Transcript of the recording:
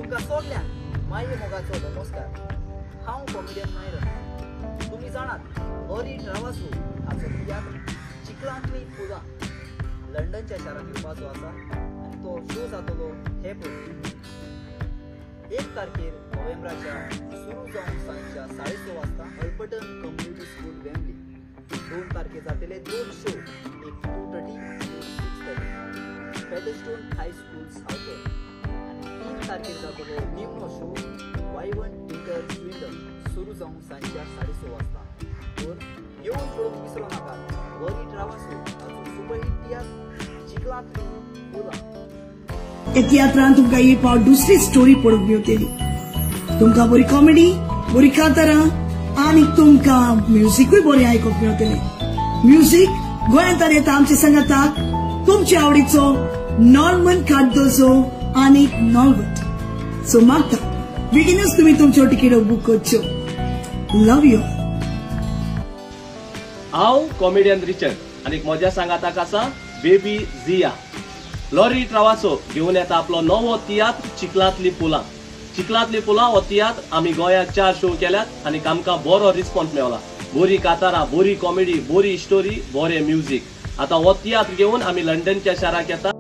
तुमकां सगल्यांक माये मोगाचो नमस्कार. हांव कॉमेडियन मायरन. तुमी जाणात लॉरी ट्रावासो हाचो तियात्र चिखलांतली फुलां लंडनच्या शारांत येवपाचो आसा आनी तो शो जातलो हे पळय 1 तारखेर नोव्हेंबराच्या सुरू जावन सांजच्या 6:30 वाजता अल्पटन कम्युनिटी स्कूल वेम्बली. 2 तारखेर जातले 2 शो, एक 2:30 आनी एक 6:30 फेदरस्टोन हाय स्कूल सावथर. आनी 3 तारखेर जातलो निमणो शो वायवन थिएटर स्विंडन सुरू जावन सांजच्या 6:30 वाजता. तर येवन पळोवंक विसरो नाका लॉरी ट्रावासो हाचो सुपरहीट तियात्र चिखलांतली फुलां. हे तियात्रान तुमकां एक फावट दुसरी स्टोरी पळोवंक मेवतली. तुमकां बरी कॉमेडी, बरी कांतारां आनी तुमकां म्युजिकूय बरें आयकूंक मेवतलें. म्युजीक गोंयांत येता आमच्या सांगाताक तुमच्या आवडीचो नॉर्मन कार्दोजो आनी नॉर्बर्ट. सो मागता बेगीनच तुमी तुमच्यो तिकेटो बूक करच्यो. Love you. हांव कॉमेडियन रिचर्ड आनी म्हज्या सांगाताक आसा बेबी जिया. लॉरी ट्रावासो घेवन येता आपलो नवो तियात्र चिखलांतली फुलां. चिखलांतली फुलां हो तियात्र आमी गोंयांत 4 शो केल्यात आनी आमकां बरो रिस्पॉन्स मेवला. बरी कातारां, बरी कॉमेडी, बरी स्टोरी, बरें म्युजीक. आतां हो तियात्र घेवन आमी लंडनच्या शाराक येता.